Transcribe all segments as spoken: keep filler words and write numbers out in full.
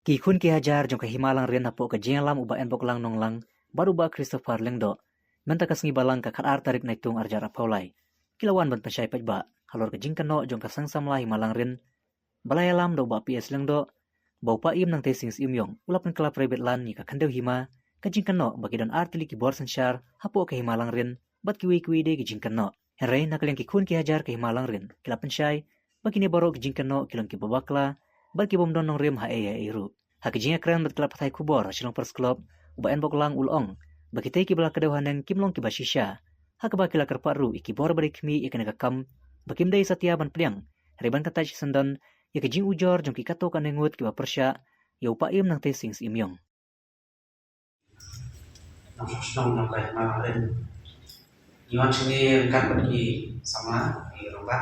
Ki khun ki hajar jong ka Hima Langrin hapoh ka jingïalam u Bah Enboklang Nonglang bad u Bah Christopher Lyngdoh mynta ka sngi Balang ka khatar tarik Naitung arhajar arphew lai ki la wan ban pynshai paidbah halor ka jingkynnoh jong ka Seng Samla Hima Langrin ba la ïalam da u Bah P S Lyngdoh ba u Paiem Nangtei Sing Syiemiong u la pynkylla private land ïa ka khyndew hima, ka jingkynnoh ba ki don artylli ki bor synshar hapoh ka Hima Langrin bad kiwei kiwei de ki jingkynnoh. Hynrei na ka liang ki khun ki hajar ka Hima Langrin ki la pynshai ba kine baroh ki jingkynnoh ki long kiba bakla bad ki bym don nongrim ha ei ha ei ruh. Ha ka jingïakren bad ki lad pathai khubor ha Shillong Press Club, u Bah Enboklang u la ong ba kitei kiba la kdew haneng kim long kiba shisha, ha kaba ki la kyrpad ruh ïa ki bor ba dei khmih ïa kane ka kam ba kim dei satia ban pdiang, hynrei ban kyntait shisyndon ïa ka jingujor jong ki katto katne ngut kiba pyrshah ïa u Paiem Nangtei Sing Syiemiong. Nongshong shnong nongkai ma ren. Ngi wan shane ryngkat bad ki samla, ki rangbah,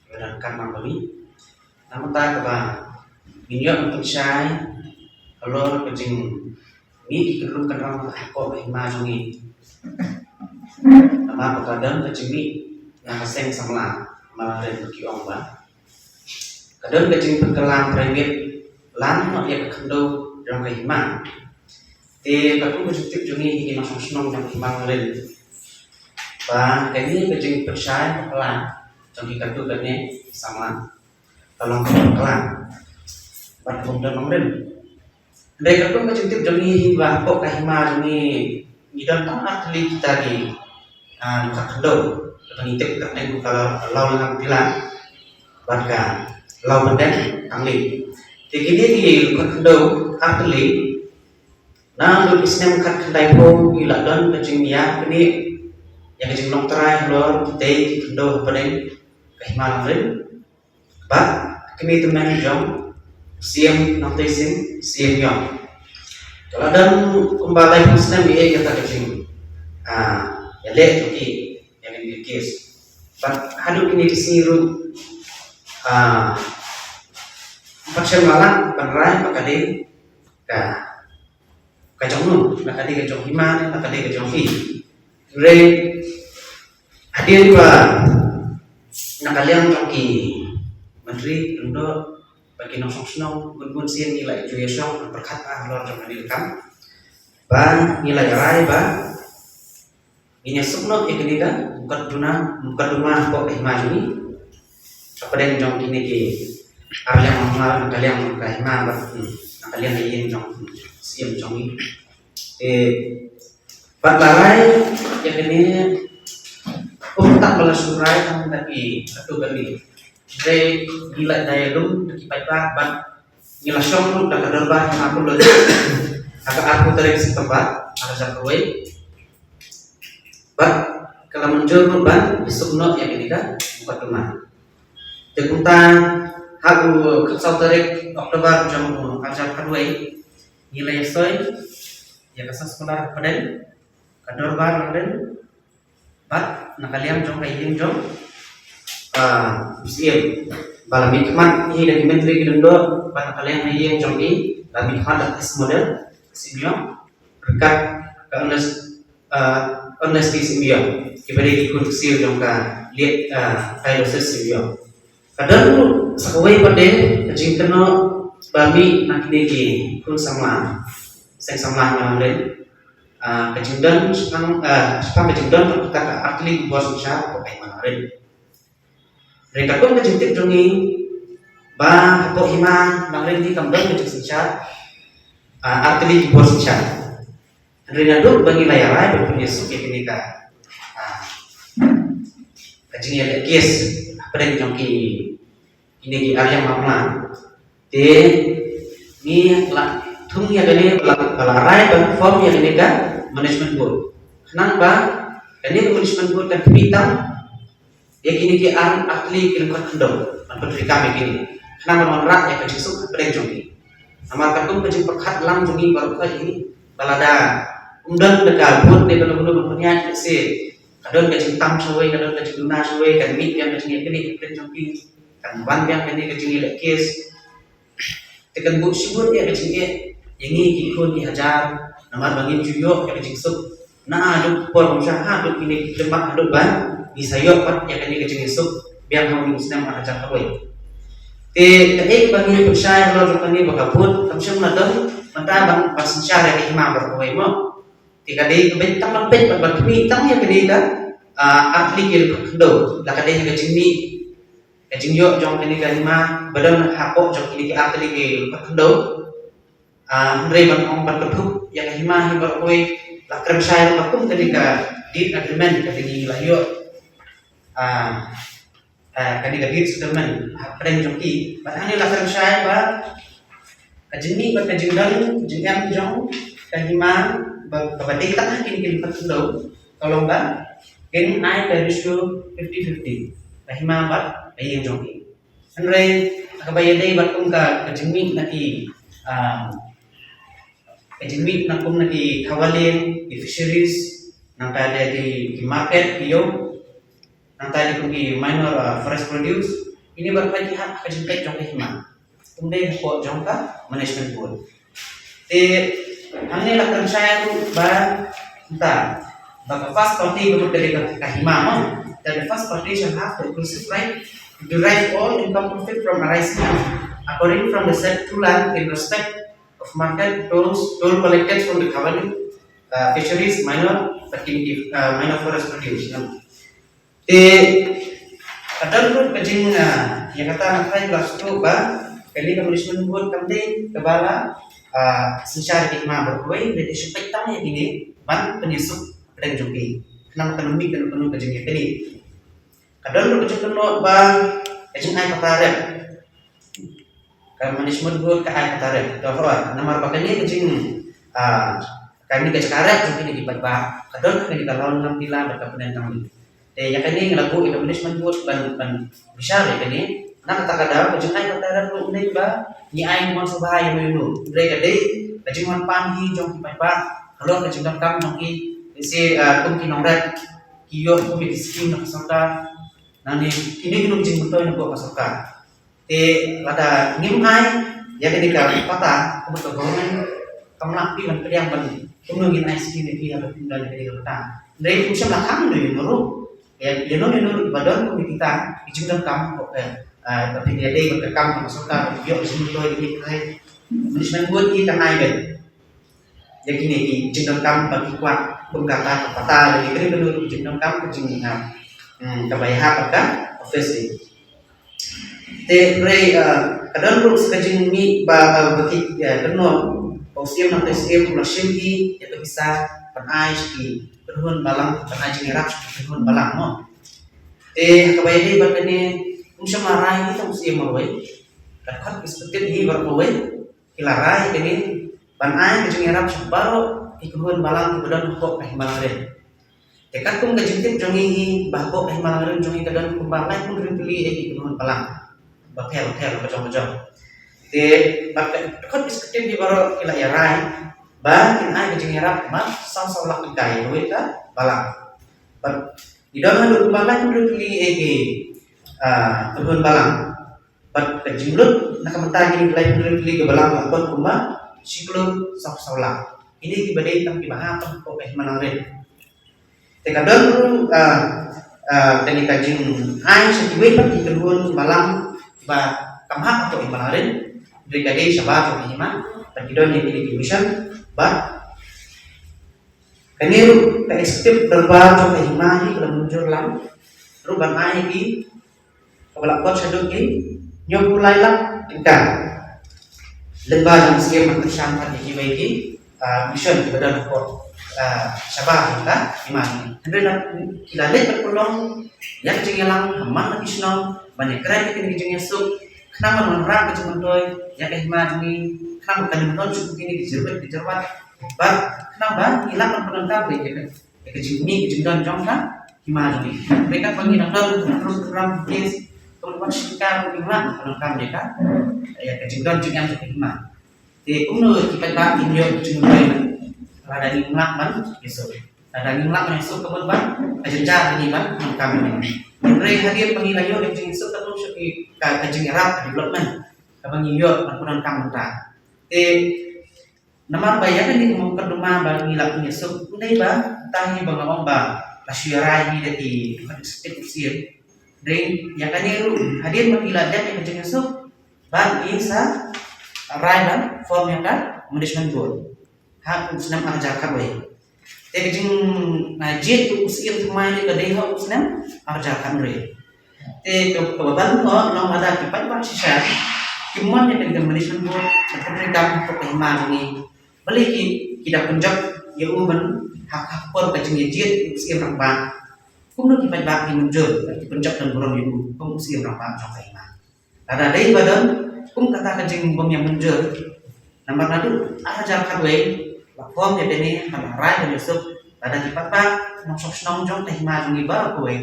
ki rangbah ryngkat bad ngi. Namar kata kaba ngin ïoh ban pynshai halor ka jingmih ki kynrum kynrang ha ka hima jong ngi. Namar ba ka don ka jingmih na ka seng samla Hima Langrin, ki ong ba ka don ka jingpynkylla private land noh ïa ka khyndew jong ka hima. Te katkum ka jingtip jong ngi, ngi nongshong shnong jong ka Hima Langrin, ba kane ka jingpynshai pynkylla jong ki katto katne samla ka long kaba bakla bad ka bym don nongrim. Hynrei katkum ka jingtip jong ngi, ba hapoh ka hima jong ngi, ngi don tang artylli kita ki, ah, ka khyndew. Kaba ngi tip katne ka law, ka law lyngkha pila bad ka law pyndem tang li. Te kine ki ka khyndew artylli, naduh ki snem khatkhyndai phew ngi la don ka jingïakynduh ïa ka jinglong trai halor kitei ki khyndew hapdeng ka Hima Langrin bad kmie tymmen jong Siem Nangtei Sing Syiemiong. Ka la don kumba laiphew snem ïa kata ka jing, ah, ïaleh jong ki ïa kane ka case. Bad haduh kine ki sngi ruh, ah, ym pat shem la lah ban rai ba ka dei ka ka jong no, na ka dei ka jong hima ne na ka dei ka jong phi. Hynrei hadien ba na ka liang jong ki myntri, lyngdoh, bad ki nongshong shnong, bun bun sien ngi la ïa ju ïa shong ban pyrkhat halor jong kane ka kam, ba ngi la ïa rai ba ngin ïa suk noh ïa kane ka mukotduma, mukotduma hapoh ka hima jong ngi. Hapdeng jong kine ki ar liang mamla, na ka liang ka hima bad, hmm, na ka liang ka ïing jong, hmm, Siem jong ngi. Eh, bad la rai ïa kane, um, tang ba la shu rai tang da ki katto katne. Hynrei ngi la da ïalum da ki paidbah bad ngi la shong ruh da ka dorbar ha Apollo ha ka arphew tarik September arhajar arphew wei. Bad ka la mynjur ruh ban ïa suk noh ïa kane ka mukotduma. Te kumta ha u khatsaw tarik October jong u arhajar khatwei ngi la ïa soi ïa ka soskular hapdeng ka dorbar Langrin bad na ka liang jong ka ïing jong, ah, u Siem. Ba la mihkhmat hi da ki myntri ki lyngdoh, bad na ka liang ka ïing jong ngi la mihkhmat da ka East Model Syiemiong ryngkat ka Ernest, ah, Ernest T Syiemiong, kiba dei ki khun ksiew jong ka liet, ah, Kailash Syiemiong. Ka don ruh sa kawei pat de ka jingkynnoh ba mih na kine ki khun samla, seng samla Hima Langrin. Ah, ka jingdon shaphang, ah, shaphang ka jingdon ruh kata ka artylli ki bor synshar hapoh ka Hima Langrin. Hynrei katkum ka jingtip jong ngi ba hapoh Hima Langrin hi kam don ka jingsynshar, ah, artylli ki bor synshar. Hynrei naduh ba ngi la ïa rai ban pynïasuk ïa kine ka, ah, ka jingïaleh case hapdeng jong ki, kine ki ar liang mamla, te ngi la thung ïa kane, la, la rai ban form ïa kane ka management board. Khnang ba kane ka management board kan khmih tam ïa kine ki ar, artylli ki lyngkot khyndew ban pyntreikam ïa kine, khnang ban wanrah ïa ka jingsuk hapdeng jong ki. Namar katkum ka jingpyrkhat lang jong ngi baroh kawei hi, ba lada ym don da ka vote ne kano kano ban pynïaid, lehse ka don ka jingtam shawei, ka don ka jingduna shawei, kan mih biang ka jingïakynduh hapdeng jong ki, kan wan biang kane ka jingïaleh case. Te kan buh shibun ïa ka jingeh ïa ngi ki khun ki hajar, namar ba ngim ju ïoh ïa ka jingsuk naduh por bym shah haduh kine ki khyllipmat, haduh ban ngi sa ïoh pat ïa kane ka jingsuk biang ha une u snem arhajar khatwei. Te kaei kaba ngi pynshai halor jong kane ba ka vote kam shym la don mynta ban, ban synshar ïa ka hima baroh kawei mo. Te ka dei kaba tang ban peit ban, ban khmih tang ïa kane ka, ah, artylli ki lyngkot khyndew. La ka dei ka jingmih, ka jingïoh jong kane ka hima ba don hapoh jong kine ki artylli ki lyngkot khyndew. Ah, hynrei ban ong ban kynthup ïa ka hima hi baroh kawei, la kren shai ruh ba kum kane ka deed agreement ka dei ngi la ïoh, ah, ah, kane ka deed settlement hapdeng jong ki. Bad hangne la kren shai ba ka jingmih bad ka jingdon jingem jong ka hima ba, ba dei tang ha kine ki lyngkot khyndew ka long ba kin ai ka ratio fifty fifty, ka hima bad ka ïing jong ki. Hynrei kaba ïadei bad kum ka, ka jingmih na ki, ah, ka jingmih na kum na ki thaw lieng, ki fisheries, nangta de ki, ki market, ki ïew, nangta de kum ki minor, ah, forest produce. Ine baroh ki hap ha ka jingpeit jong ka hima. Kum dei hapoh jong ka management board. Te hangne la kren shai ruh ba, nta, ba ka first party ka mut ka dei ka, ka hima mo. That the first party shall have the exclusive right to derive all income profit from arising according from the said to land in respect of market, tolls, toll collected from the governing, uh, fisheries, minor, uh, minor forest produce. Te ka don ruh ka jing, ah, ïa kata nga tharai la sdang ba kane ka management board kam dei kaba la, ah, synshar ïa ka hima baroh kawei, dei ka shu peit tang ïa kine ban pynïasuk hapdeng jong ki. Khnang kan mih kano kano ka jingïakynduh. Ka don ruh ka jingkynnoh ba ka jingai pata rep. Ka management board ka ai pata rep. Ka hoi namar ba kane ka jing, ah, kane ka jaka rep jong kine ki paidbah ka don ha kane ka law ngam pila bad ka pynentang ni. Te ïa kane nga la buh ïa ka management board ban, ban bishar ïa kane. Na kata ka daw ka jingai pata rep ruh ym dei ba ngi ai mon sngewbha ïa uno uno. Hynrei ka dei ka jingwan pan hi jong ki paidbah halor ka jingdonkam jong ki. Lehse, ah, kum ki nongrep ki ïoh kum ki skim na ka sorkar. Nangne kine kino ki jingmyntoi na ka sorkar. Te lada ngim ai ïa kane ka pata, kumta ka government kam lah phi ban pdiang ban kumno ngin ai skim ïa phi haba phim don ïa kane ka pata. Hynrei kum shym la khang ïano ïano ruh. Ïa, ïano ïano ruh ba don kum ïa kita ki jingdonkam ko, eh, eh, ba phin ïadei bad ka kam ka sorkar, ïoh ka jingmyntoi ïa ki, management board ki kan ai ban ïa kine ki jingdonkam ba ki kwah kum kata ka pata, ïa kine ki jingdonkam ka jing, ah, hmm, kaba ïahap bad ka office. Te hynrei, ah, ka don ruh sa ka jingmih ba, ah, ba ki, ah, kynnoh ba u Syiem nangta u Syiem u la shim hi ïa ka pisa ban ai sha ki kynhun balang, ban ai jingïarap sha ki kynhun balang mo. Te ha kaba ïadei bad kane ym shym la rai hi tang u Syiem marwei. Ka dkhot executive hi baroh kawei ki la rai kane ban ai ka jingïarap sha baroh ki kynhun balang kiba don hapoh ka Hima Langrin. Te katkum ka jingtip jong ngi hi ba hapoh ka Hima Langrin jong ngi ka don kumba laiphew hynriew tylli ki kynhun balang bapher bapher bajong bajong. Te bad ka dkhot executive hi baroh ki la ïa rai ba kin ai ka jingïarap ba saw saw lak tyngka ïa kawei ka balang. Bad ngi don haduh kumba laiphew hynriew tylli ki, ah, kynhun balang. Bad ka jinglut na ka bynta kine ki laiphew hynriew tylli ki balang la kot kumba shi klur saw phew saw lak. Kine kiba dei tang kiba hap hapoh ka Hima Langrin. Te ka don ruh, ah, ah, kane ka jingai sha kiwei pat ki kynhun balang kiba kam hap hapoh Hima Langrin. Hynrei ka dei shabar jong ka hima bad ki don ïa kine ki mission bad kane ruh ka executive dorbar jong ka hima hi ka la mynjur lang ruh ban ai ïa ki kaba la kot shaduh ki hynñiewphew lai lak tyngka. Lyngba jong u Syiem ban kyrshan bad ïa kiwei ki, ah, mission kiba don hapoh, ah, shabar jong ka hima hi. Hynrei la ki la leit ban pynlong ïa ka jingïalang ha man la ki shnong ban ïakren ïa kine ki jingïasuk khnang ban wanrah ka jingmyntoi ïa ka hima jong ngi khnang ba kan ym don shuh kine ki jyrwit ki jyrwat bad khnang ba ngi lah ban pyndonkam ïa ka ïa ka jingmih ka jingdon jong ka hima jong ngi. Hynrei katba ngi dang don ruh program case, program shikar ruh ngi lah ban pyndonkam ïa ka, ïa ka jingdon jingem jong ka hima. Te kumno ki paidbah kin ïoh ka jingmyntoi lada ngim lah ban ïasuk. Lada ngim lah ban ïasuk ka mut ba ka jynjar ïa ngi ban pyndonkam ïa ngi. Hynrei hadien ba ngi la ïoh ka jingïasuk ka mut sha ki ka, ka jingïarap ka development kaba ngi ïoh ban pyndonkam mynta. Te namar ba ïa kane ka mut ka duma ba ngi la pynïasuk, ym dei ba tang hi ba nga ong ba la shu ïa rai hi da ki dkhot executive u Syiem. Dei ïa kane ruh hadien ba ngi la dep ïa ka jingïasuk, Bad ngi sa rai ban form ïa ka management board ha u snem ar hajar khatwei. Te ka jing, ah, jied u Syiem thymmai ne ka dei ha u snem ar hajar khathynriew. Te ka, kaba bun noh long lada ki paidbah shisha kim mon ïa ka management board, ka treikam hapoh ka hima jong ngi. Balei ki, ki da pynjop ïa u ban ha, ha ka por ka jingïajied u Syiem Rangbah. Kumno ki paidbah ki mynjur, ki pynjop don burom ïa u kum u Syiem Rangbah jong ka hima. Lada dei ba don kum kata ka jingbym ïa mynjur, namar naduh ar hajar khatwei la form ïa kane, la rai ban ïasuk. Lada ki paidbah nongshong shnong jong ka hima jong ngi baroh kawei,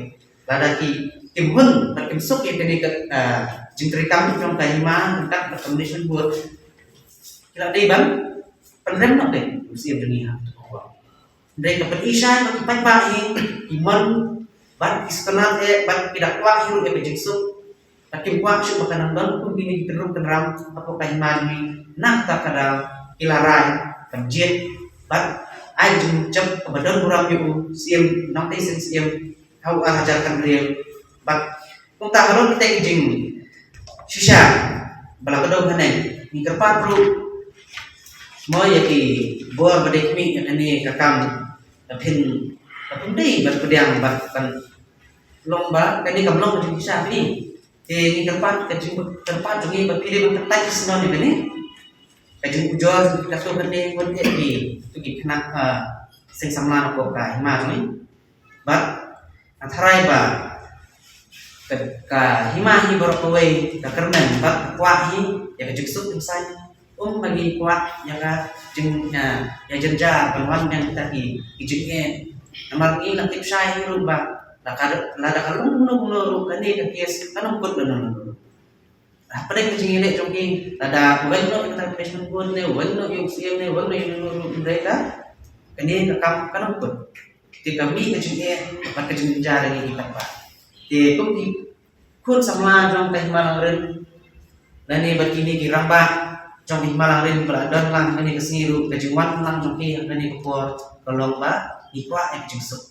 lada ki, kim hun bad kim suk ïa kane ka, ah, jingtreikam jong ka hima ryngkat bad ka management board, ki la dei ban pynrem noh dei u Syiem jong ngi ha. Hynrei ka pyni shai ba ki paidbah hi ki mon bad ki sngewtynnat eh bad ki da kwah hi ruh ïa ka jingsuk. Bad kim kwah shuh ba kan nang don kum kine ki kynrum kynram hapoh ka hima jong ngi. Na kata ka daw ki la rai ban jied bad ai jingjop kaba don burom ïa u Syiem, Nongtei Sing Syiem, ha u ar hajar khathynriew. Bad kumta ka don kita ki jingshisha ba la ka don hangne. Ngi kyrpad ruh mo ïa ki bor ba dei khmih ïa kane ka kam, la phin, la phin dei bad pdiang bad kan long ba kane kam long ka jingshisha phi. Te ngi kyrpad, ka jing, kyrpad jong ngi ba phi dei ban kyntait shnong ïa kane. Ka jingujor ka tu kane ngut ïa ki, tu ki khynnah, ah, seng samla na ka hima jong ngi. Bad nga tharai ba ka, ka hima hi baroh kawei ka kyrmen bad ka kwah hi ïa ka jingsuk jingsain. Um ba ngi kwah ïa ka jing, ïa, ïa jynjar ban wan biang kita ki, ki jingeh. Namar ngi la tip shai hi ruh ba lada ka, lada ka long kumno kumno ruh kane ka case kan ym kut lano lano. Hapdeng ka jingïaleh jong ki, lada u weng noh ïa ka management board ne, u weng noh ïa u Syiem ne, u weng noh ïa u Syiem ne, u weng noh ïa u Syiem ne, kane ka kam kan ym kut. Te ka mih ka jingeh bad ka jingjynjar ïa ngi ki paidbah. Te kum ki khun samla jong ka hima Langrin lane bad kine ki rangbah jong ka hima Langrin ba la don lang kane ka sngi ruh, ka jingwan lang jong ki ha kane ka por ka long ba ngi kwah ïa ka jingsuk.